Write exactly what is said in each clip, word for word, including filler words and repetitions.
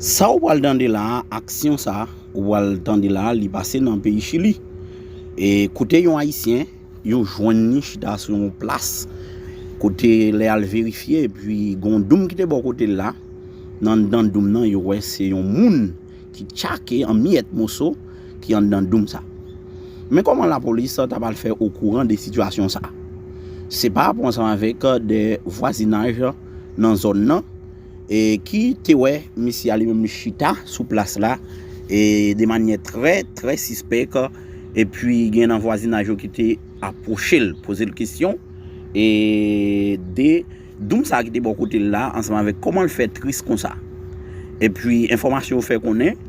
Sa ou pral tande la a, aksyon sa a ou pral tande la a, li pase nan peyi Chili. E kote yon Ayisyen, yo jwenn li chita sou yon plas, kote lè y al verifye, epi gen yon doum ki te bò kote l la, nan anndan doum nan, yo wè se yon moun ki tchake an miyèt moso ki anndan doum sa. Men kòman lapolis ta pral fè okouran de sitiyasyon sa? Se pa rapò ansanm avèk de vwazinaj nan zòn nan, e ki te wè misye a li menm li chita sou plas la, e de manyè trè, trè sispèk, epi gen nan vwazinaj yo ki te apwoche l, poze l kesyon, e de doum sa ki te bò kote l la, ansanm avèk kòman l fè tris konsa. Epi enfòmasyon yo fè konnen,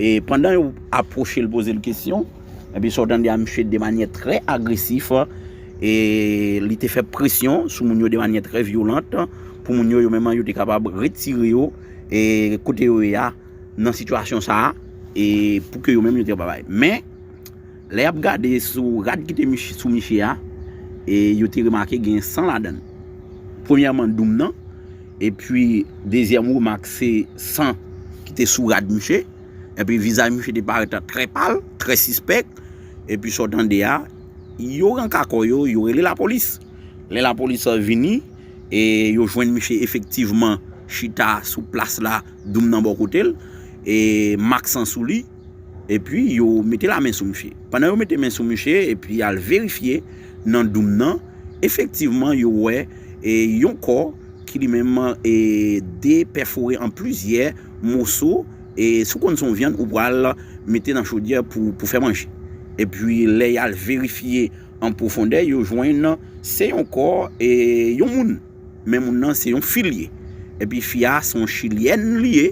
e pandan yo apwoche l, poze l kesyon, epi sa w tande a, misye de manyè trè agresif, e li te fè presyon sou moun yo de manyè trè vyolant, pou moun yo, yo menm, yo te kapab retire yo, e kote yo ye a, nan sitiyasyon sa a, e pou ke yo menm yo te kapab bay. Men, lè y ap gade sou rad ki te mich- sou misye a, e yo te remake gen san ladan l. Premyèman, doum nan, epi dezyèm remak se san ki te sou rad misye, epi vizaj misye te parèt trè pal, trè sispèk, epi sa w tande a, yo ranka kò yo, yo rele lapolis. Lè lapolis vini, e yo jwenn misye efektivman chita sou plas la, doum nan bò kote l, e mak san sou li, epi yo mete lamen sou misye. Pandan yo mete men sou misye, epi y al verifye nan doum nan, efektivman, yo wè, e, yon kò ki li menm, e, depèfore an plizyè moso, e, si w konn se yon vyann, ou pral mete nan chodyè pou, pou fè manje. Epi, lè y al verifye an pwofondè, yo jwenn se yon kò, e, yon moun. Men moun nan se yon fi l ye. Epi fi a se yon chilyèn li ye.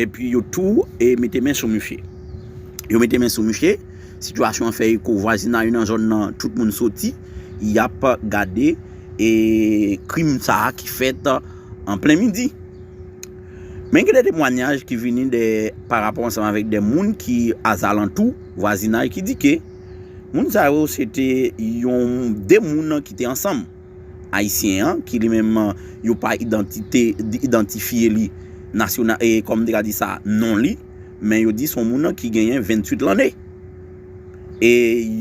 Epi yo tou, e, mete men sou misye. Yo mete men sou misye. Sitiyasyon an fè eko vwazinaj nan zòn nan, tout moun soti. Y ap gade, e, krim sa a ki fèt an plen midi. Men gen de temwanyaj ki vini de, pa rapò ansanm avèk de moun ki azalantou vwazinaj ki di ke moun sa yo se te yon, de moun ki te ansanm. Ayisyen an, ki li menm, yo pa idantite, idantifye li nasyonal, e kòm m te ka di sa, non li, men yo di se yon moun ki genyen venntuit lanne. E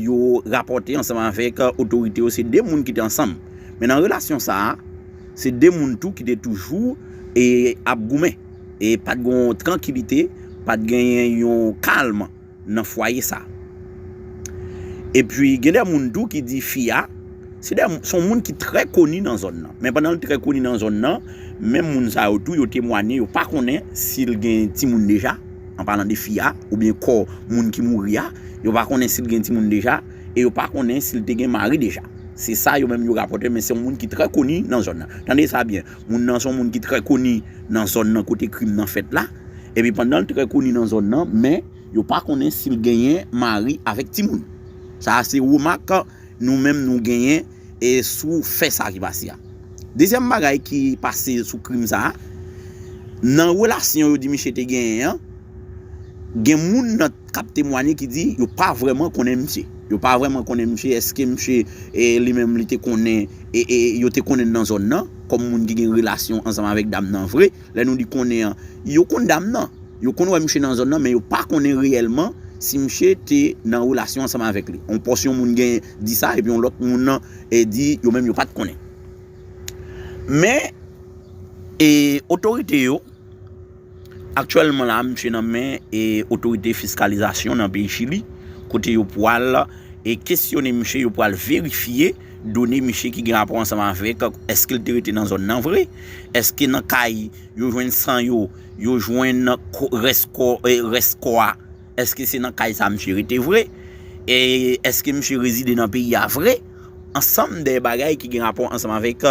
yo rapòte ansanm avèk otorite yo, se de moun ki te ansanm. Men nan relasyon sa a, se de moun tou ki te toujou, e, ap goumen. E pa t gen yon trankilite, pa t genyen yon kalm nan fwaye sa. Epi, gen de moun tou ki di fi a, se de, se yon moun ki trè koni nan zòn nan. Men pandan l trè koni nan zòn nan, menm moun sa yo tou, yo temwanye, yo pa konnen si l gen timoun deja, an palan de fi a, oubyen kò moun ki mouri a, yo pa konnen si l gen timoun deja, e yo pa konnen si l te gen mari deja. Se sa yo menm yo rapòte, men se yon moun ki trè koni nan zòn nan. Tande sa byen, moun nan se yon moun ki trè koni nan zòn nan kote krim nan fèt la. Epi pandan l trè koni nan zòn nan, men yo pa konnen si l genyen mari avèk timoun. Sa a se remak nou menm nou genyen, e, sou fè sa ki pase a. Dezyèm bagay ki pase sou krim sa a, nan relasyon yo di misye te genyen an, gen moun nan k ap temwanye ki di yo pa vrèman konnen misye. Yo pa vrèman konnen misye, èske misye, e, li menm li te konnen, e, e, yo te konnen l nan zòn nan, kòm moun ki gen relasyon ansanm avèk dam nan vre. Lè nou di konnen an, yo konn dam nan. Yo konn wè misye nan zòn nan, men yo pa konnen reyèlman si misye te nan relasyon ansanm avèk li. Yon pòsyon moun gen di sa, epi yon lòt moun nan, e, di yo menm yo pa t konnen. Men, e, otorite yo, aktyèlman la, misye nan men, e, otorite fiskalizasyon nan peyi Chili, kote yo pral, e, kesyone misye, yo pral verifye done misye ki gen rapò ansanm avèk, èske l te rete nan zòn nan vre, èske nan kay yo jwenn san yo, yo jwenn ko-, rès kò, e, rès kò a, èske se nan kay sa misye rete vre? E èske misye rezide nan peyi a vre? Ansanm de bagay ki gen rapò ansanm avèk,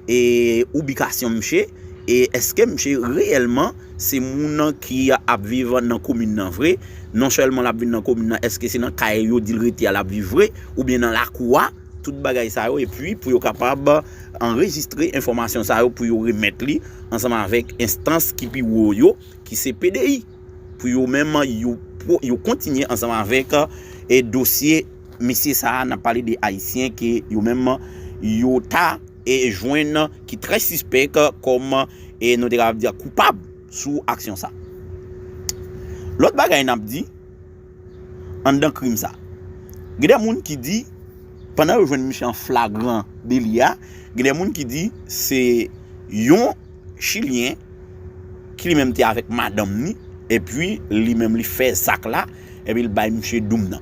e, ibikasyon misye, e èske misye reyèlman se moun ki ap viv nan komin nan vre? Non sèlman l ap viv nan komin nan, èske se nan kay yo di l rete a l ap viv vre, oubyen nan lakou a? Tout bagay sa yo, epi pou yo kapab anrejistre enfòmasyon sa yo, pou yo remèt li ansanm avèk enstans ki pi wo yo, ki se P D I, pou yo menm yo, yo kontinye ansanm avèk, e, dosye mesye sa a, n ap pale de Ayisyen ke yo menm yo ta, e, jwenn ki trè sispèk kòm, e, nou te kapab di koupab sou aksyon sa. Lòt bagay n ap di, anndan krim sa, gen de moun ki di, pandan yo jwenn misye an flagran deli a, gen de moun ki di se yon Chilyen ki li menm te avèk madanm ni, epi li menm li fè zak la, epi l bay misye doum nan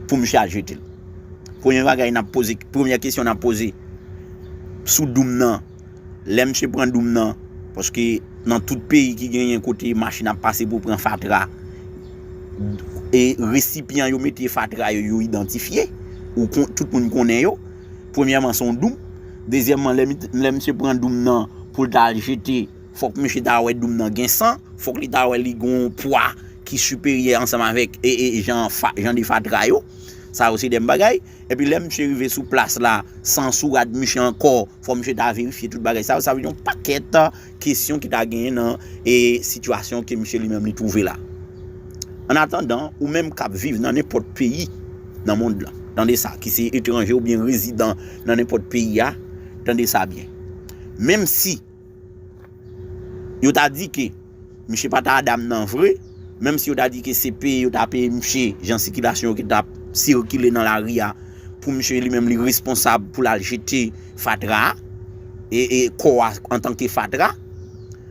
pou misye al jete l. Premye bagay n ap poze, premyè kesyon n ap poze sou doum nan, lè misye pran doum nan, paske nan tout peyi ki genyen kote machin ap pase pou pran fatra, e resipyan yo mete fatra yo, yo idantifye, ou kon, tout moun konnen yo. Premyèman, se yon doum. Dezyèmman, lè, lè misye pran doum nan pou l ta al jete, fòk misye ta wè doum nan gen san, fòk li ta wè li gon pwa ki siperyè ansanm avèk e, e jan, fa, jan de fatra yo. Sa yo se de bagay. Epi lè misye rive sou plas la, san sou rad misye ankò, fò misye ta verifye tout bagay sa yo. Sa vle di yon pakèt kesyon ki ta genyen nan e sitiyasyon ke misye li menm li twouve la. An atandan, ou menm k ap viv nan nenpòt peyi nan mond lan, tande sa, ki se etranje oubyen rezidan nan nenpòt peyi a, tande sa byen. Menm si yo ta di ke misye pa ta a dam nan vre, menm si yo ta di ke se peye yo ta peye misye, jan sikilasyon yo ki t ap sikile nan lari a, pou misye li menm li responsab pou l al jete fatra a, e, e kò a antanke fatra.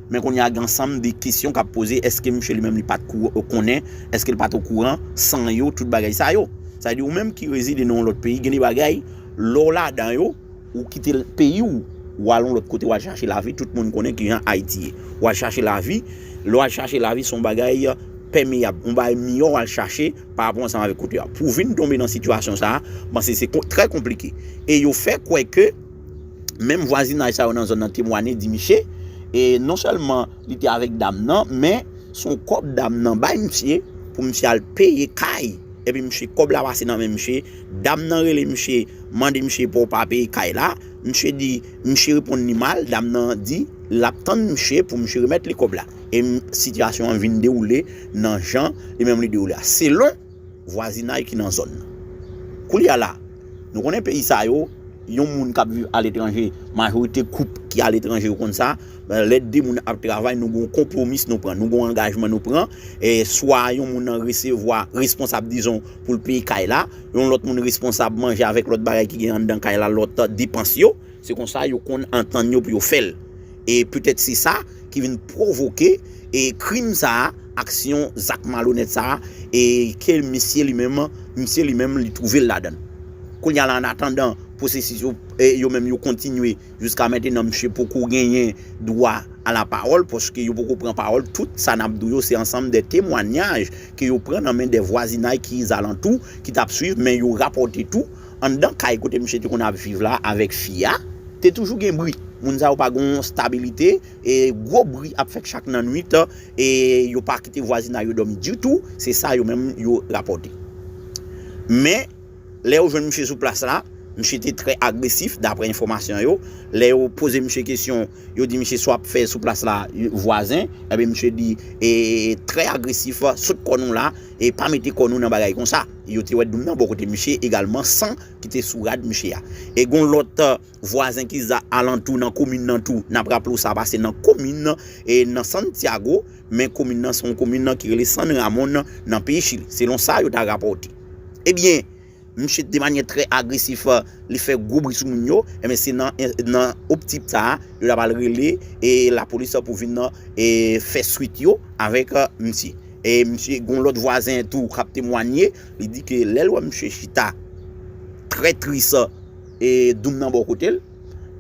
Men kounye a gen ansanm de kesyon k ap poze, èske misye li menm li pa t kou, konnen, èske l pa t okouran san yo, tout bagay sa yo. Sa vle di ou menm ki rezide nan yon lòt peyi, gen de bagay, lè w ladan yo, ou kite peyi w, w al yon lòt kote, w al chache lavi, tout moun konnen kijan Ayiti ye. W al chache lavi, lè w al chache lavi, se yon bagay pèmeyab, yon bagay miyò w al chache pa rapò ansanm avèk kote a. Pou w vin tonbe nan sitiyasyon sa a, m panse se trè konplike. E yo fè kwè ke menm vwazinaj sa yo nan zòn nan temwanye di misye, e non sèlman li te avèk dam nan, men se yon kòb dam nan bay misye pou misye al peye kay. Epi misye, kòb la pase nan men misye, dam nan rele misye, mande misye pou w pa peye kay la. Misye di, misye reponn li mal, dam nan di l ap tann misye pou misye remèt li kòb la. E sitiyasyon an vin dewoule nan jan li menm li dewoule a, selon vwazinay ki nan zòn nan. Koulye a la, nou konnen peyi sa yo, yon moun k ap viv aletranje, majorite koup ki aletranje yo konn sa, lè de moun ap travay, nou gon konpwomis nou pran, nou gon angajman nou pran, e swa yon moun nan resevwa, responsab, dizon, pou l peye kay la, yon lòt moun responsab manje avèk lòt bagay ki gen anndan kay la, lòt depans yo. Se konsa yo konn antann yo pou yo fè l. E petèt se sa ki vin pwovoke e krim sa a, aksyon, zak malonèt sa a, e ke misye li menm, misye li menm li twouve l ladan l. Kounye a la, an atandan pwosesis yo, e yo menm yo kontinye, jiska mentenan misye poko genyen dwa a la pawòl, paske yo poko pran pawòl. Tout sa n ap di w yo se ansanm de temwanyaj ke yo pran nan men de vwazinay ki zalantou, ki t ap swiv, men yo rapòte tou anndan kay kote misye te konn ap viv la avèk fi a, te toujou gen bri. Moun sa yo pa gon stabilite, e gwo bri ap fèt chak nan nwit, e yo pa kite vwazinay yo dòmi ditou, se sa yo menm yo rapòte. Men, lè yo jwenn misye sou plas la, misye te trè agresif, daprè enfòmasyon yo. Lè yo poze misye kesyon, yo di misye sa w ap fè sou plas la, vwazen, ebyen misye di, e, trè agresif, sot kò nou la, e pa mete kò nou nan bagay konsa. Yo te wè doum nan bò kote misye, egalman san ki te sou rad misye a. E gon lòt, e, vwazen ki za-, alantou nan komin nan tou, n ap raple w sa pase nan komin, e, nan Santiago, men komin nan se yon komin nan ki rele San Ramon nan peyi Chili, selon sa yo ta rapòte. Ebyen, misye de manyè trè agresif, e, li fè gwo bri sou moun yo, ebyen se nan, nan optik sa a, yo ta pral rele, e, lapolis pou vin, e, fè swit yo avèk, e, misye. E misye, gon lòt vwazen tou k ap temwanye, li di ke lè l wè misye chita trè tris, e, doum nan bò kote l,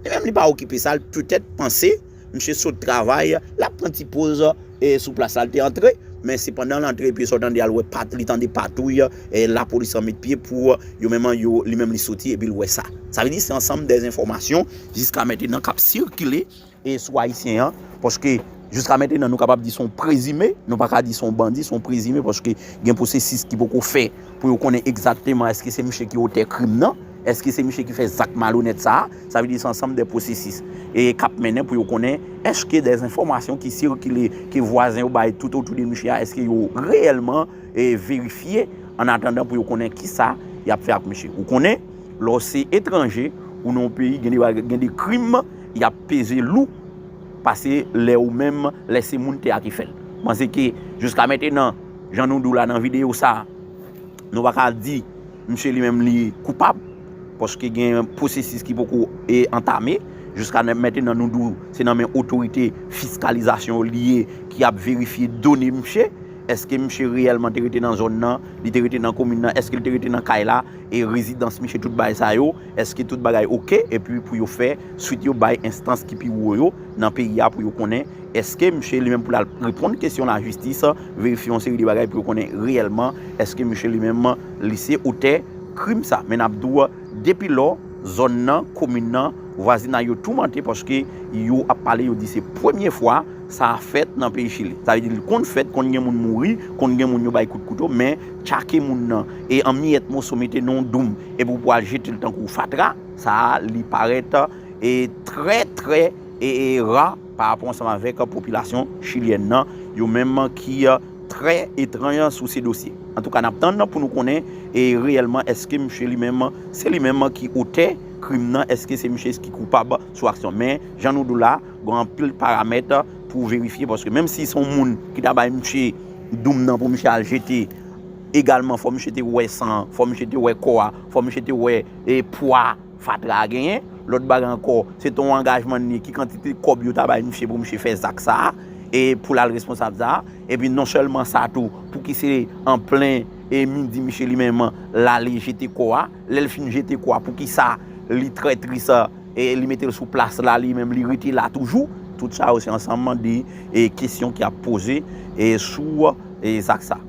li menm li pa okipe sa, l petèt panse misye sot travay, l ap pran ti poz, e, sou plas la, l te antre, men se pandan l antre, epi sa w tande a, l wè pat-, li tande patouy, e, lapolis an met pye pou yo menm yo, li menm li soti, epi l wè sa. Sa vle di se ansanm de enfòmasyon jiska mentenan k ap sikile, e, sou ayisyen an, paske jiska mentenan nou kapab di se yon prezime, nou pa ka di se yon bandi, se yon prezime, paske gen pwosesis ki poko fè pou yo konnen egzakteman èske se misye ki otè krim nan, èske se misye ki fè zak malonèt sa a. Sa vle di se ansanm de pwosesis, e, k ap mennen pou yo konnen èske de enfòmasyon ki sikile, ke vwazen yo bay tout otou de misye a, èske yo reyèlman, e, verifye, an atandan pou yo konnen kisa y ap fè ak misye. Ou konnen, lè w se etranje, ou nan yon peyi, gen de, gen de krim, y ap peze lou pase lè ou menm, lè se moun tè a ki fè l. M panse ke jiska mentenan, Jan nou di w la nan videyo sa, nou pa ka di misye li menm li koupab, paske gen pwosesis ki poko e antame. Jiska mentenan nou di w se nan men otorite fiskalizasyon li ye ki ap verifye done misye. Èske misye reyèlman te rete nan zòn nan, li te rete nan komin nan, èske li te rete nan kay la, e rezidans misye, tout bagay sa yo, èske tout bagay oke, epi pou yo fè swit yo bay enstans ki pi wo yo nan peyi a pou yo konnen èske misye li menm pou l al reponn kesyon lajistis, verifye yon seri de bagay pou yo konnen reyèlman èske misye li menm li se otè krim sa. Men n ap di w, depi lò, zòn nan, komin nan, vwazinay yo toumante paske yo ap pale, yo di se premye fwa sa fèt nan peyi Chili. Sa vle di li konn fèt, konn gen moun mouri, konn gen moun yo bay kout kouto, men tchake moun nan e an miyèt moso mete nan yon doum epi w pral jete l tankou fatra, sa a li parèt e trè trè e, e ra pa rapò ansanm avèk popilasyon chilyèn nan, yo menm ki e, trè etranj sou se dosye. Antouka, n ap tann pou nou konnen e reyèlman èske misye li menm se li menm ki otè krim nan, èske se misye ki koupab sou aksyon. Men jan nou di w la, gen anpil paramèt pou verifye, paske menm si se yon moun ki ta bay misye doum nan pou misye al jete, egalman fò misye te wè san, fò misye te wè kò a, fò misye te wè e pwa fatra a genyen. Lòt bagay ankò, se te yon angajman li ye, ki kantite kòb yo ta bay misye pou misye fè zak sa a, e pou l al responsab sa a. Epi non sèlman sa tou, pouki se an plen e midi misye li menm l ale jete kò a, lè l fin jete kò a, poukisa li trè tris e li mete l sou plas la, li menm li rete la toujou? Tout sa yo se ansanm de e kesyon ki ap poze e sou e zak sa.